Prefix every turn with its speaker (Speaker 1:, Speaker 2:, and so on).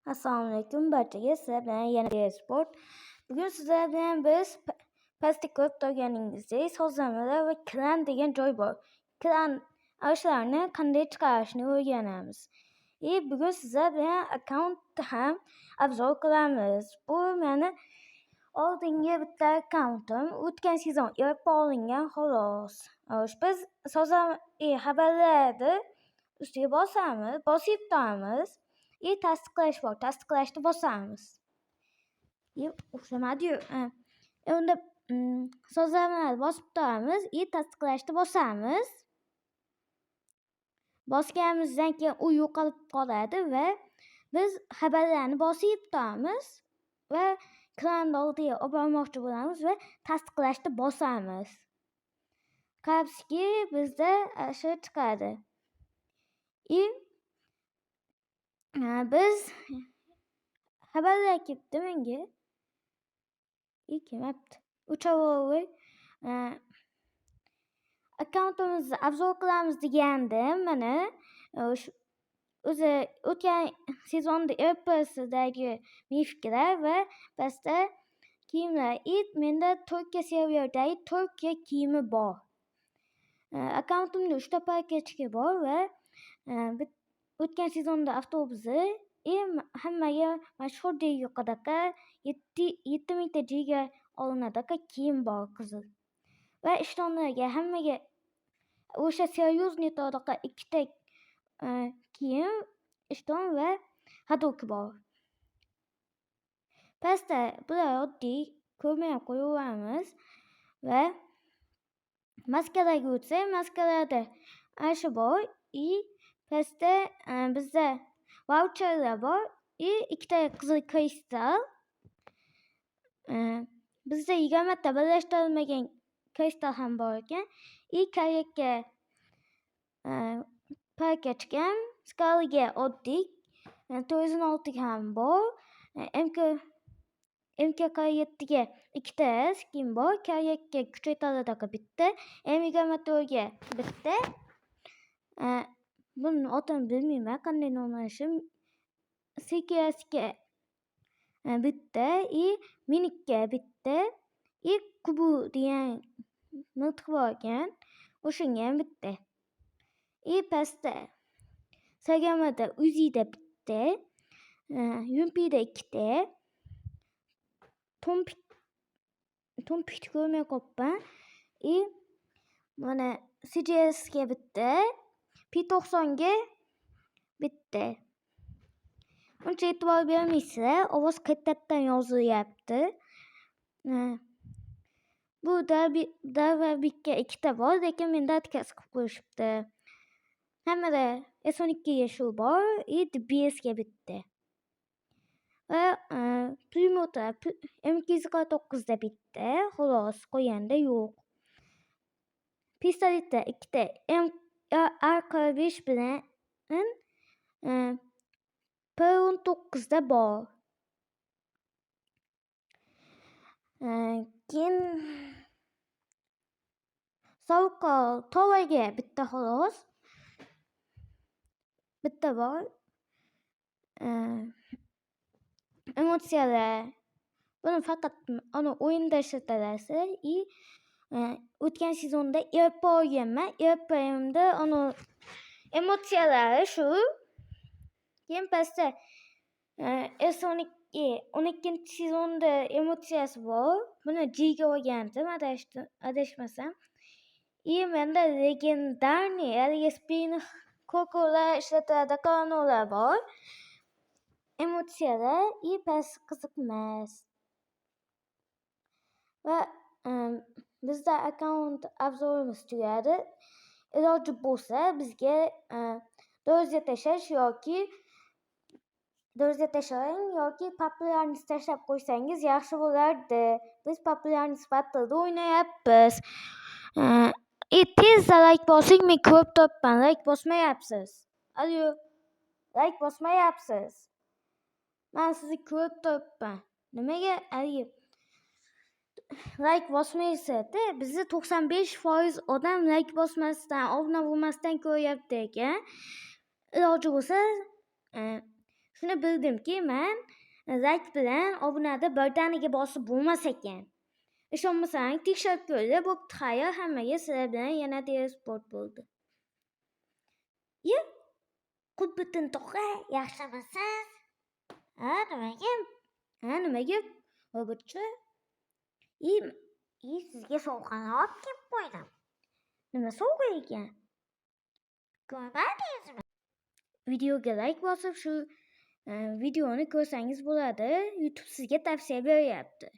Speaker 1: Assalomu alaykum barchaga, sizlar bilan yana Sport. Bugun sizlar bilan biz pastda ko'rib turganingizdek sozlamalar va klan degan joy bor. Klan shularni qanday chiqarishni o'rganamiz. И bugun sizlar bilan akkaunt ham обзор qilamiz. Bu meni oldingi bitta akkauntim. O'tgan sezon RP olingan, xolos. Xo'sh, biz sozlama xabarlarni ustiga bosamiz, bosib turamiz. И tasdiqlash bor. Tasdiqlashni bosamiz. И uxlamadi-yu. Unda sozlamalarni bosib turamiz и tasdiqlashni bosamiz. Bosganimizdan keyin u yo'qolib qoladi va biz xabarlarni bosib turamiz va klanni oldiga olib bormoqchi bo'lamiz va tasdiqlashni bosamiz. Qarabsizki, bizda shu chiqadi. И biz xabarlar kelibdi menga. И kelmabdi. Uchastkavoy akkauntimizni обзор qilamiz degandim. Mana o'zi o'tgan sezonda RPsidagi мифик lar va pastda kiyimlar. И menda Turkiya serverdagi Turkiya kiyimi bor. Akkauntimda uchta прокачка bor va o'tgan sezonda avtobusi и hammaga mashhur qanaqa 7000 ta jiga olinadiqa kiyim bor, qizil. Va ishtonlarga hammaga o'sha серьезный ikkita kiyim, ishton va ходок bor. Pastda bular oddiy, ko'rmay qo'yaveramiz va maskalarga o'tsak, maskalarda ana shu bor и pastda bizda vaucherlar bor и ikkita qizil kristal. Bizda 20 ta birlashtirilmagan kristal ham bor ekan. И karyakka прокачка, skaliga oddiy, 416ga ham bor. MK 47ga ikkita skin bor. Karyakka kuchaytiriladiqa bitta, M24ga bitta. Buni otini bilmayman, qanday nomlanishi. CKSga bitta и Minikka bitta и Kubu degan miltiq bor ekan, o'shangayam bitta. И pastda Sagamada Uzida bitta, Yumpida ikkita, Tompik, Tompikni ko'rmay qolibman. И mana CJSga bitta, P90ga bitta. Uncha e'tibor bermaysizlar, ovoz qaytadan yozilyapti. Bu Darbikka ikkita bor, lekin menda отказ qilib qo'yishibdi. Hammada S12ga shu bor и DBSga bitta. Va pulemyotlar M249da bitta, xolos, qolganida yo'q. Pistoletda ikkita M R45 bilan P19da bor. Keyin Sovqol tovaga bitta, xolos. Bitta bor. Emotsiyalar. Buni faqat ana o'yinda ishlatilasiz и o'tgan sezonda RP olganman. RPmda ana emotsiyalari shu. Keyin pastda S12, 12-sezonda emotsiyasi bor. Buni Gga olgandim, adashmasam. И menda легендарный haligi spin ko'kolar ishlatiladigan anolar bor. Emotsiyalar и past qiziq emas. Va bizda akkaunt обзор imiz tugadi. Iloji bo'lsa, bizga друзья tashlash yoki друзья tashlang yoki популярность tashlab qo'ysangiz yaxshi bo'lardi. Biz популярность battleda o'ynayapmiz. И tezda layk bosing, men ko'rib turibman, layk bosmayapsiz. Alyo, layk bosmayapsiz. Man sizni ko'rib turibman. Nimaga haligi layk bosmaysiz-da? Bizni 95% odam layk bosmasdan, obuna bo'lmasdan ko'ryapti ekan. Iloji bo'lsa, Shuni bildimki, man layk bilan obunada birdaniga bosib bo'lmas ekan. Ishonmasang, tekshirib ko'rdi. Bo'pti, xayr, hammaga. Sizlar bilan yana Sport bo'ldi. Ye, Qutbiddin tog'a, yaxshimisiz? Ha, nima gap? Ha, nima gap? Robotcha?
Speaker 2: И sizga sovg'ani olib kelib qo'ydim.
Speaker 1: Nima sovg'a ekan?
Speaker 2: Ko'rmadingizmi?
Speaker 1: Videoga layk bosib, shu videoni ko'rsangiz bo'ladi. YouTube sizga tavsiya beryapti.